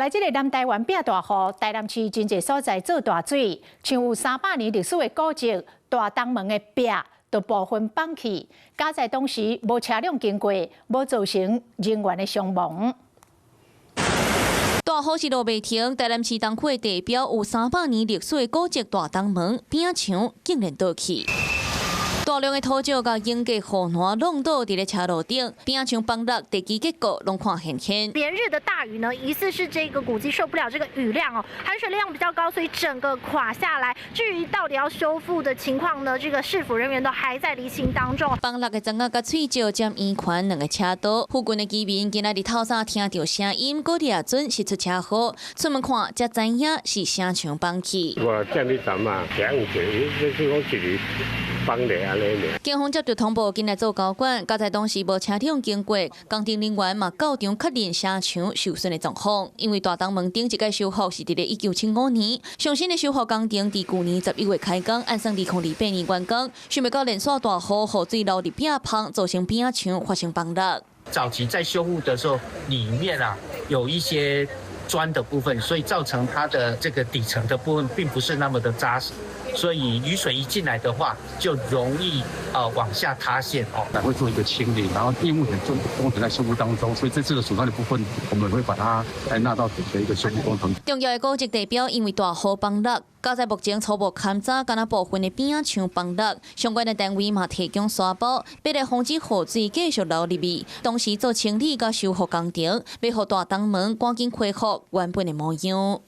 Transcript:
來這个南台灣變大雨，台南市真濟所在做大水，像有300年歷史的古蹟大東門的壁都部分崩去，佳哉當時無車輛經過，無造成人員的傷亡。大雨是落袂停，台南市東區的地標有300年歷史的古蹟大東門餅牆竟然倒去。大量的土石共鷹架護欄弄倒佇咧車路頂，餅牆崩落，地基結構攏看現現。連日的大雨呢，疑似是這個古蹟受不了這個雨量哦，含水量比較高，所以整個垮下來。至於到底要修復的情況呢，這個市府人員都還在釐清當中。崩落的磚仔佮碎石佔圓環兩個車道，附近的居民今仔日透早聽著聲音，閣掠準是出車禍，出門看才知影是城牆崩去。我踮咧站啊，聽者，這是講一日崩咧按呢爾。警方接到通報，緊來做交管，佳哉當時無車輛經過，工程人員嘛到場確認城牆受損的狀況。因為大東門頂一擺修復是佇咧1975年，上新的修復工程佇舊年11月開工，按算2028年完工。想袂到連續大雨，雨水流入壁縫，造成餅牆發生崩落。早期在修復的時候，裡面啊有一些磚的部分，所以造成它的這個底層的部分並不是那麼的紮實。所以雨水一進來的話，就容易往下塌陷哦。會做一個清理，然後因為目前做工程在修復當中，所以這次的損壞的部分，我們會把它來納到整個一個修復工程。重要的古蹟地標因為大雨崩落，佳哉目前初步勘查，敢若部分的餅牆崩落，相關的單位嘛提供沙包，欲來防止雨水繼續流入去，同時做清理佮修復工程，欲予大東門趕緊恢復原本的模樣。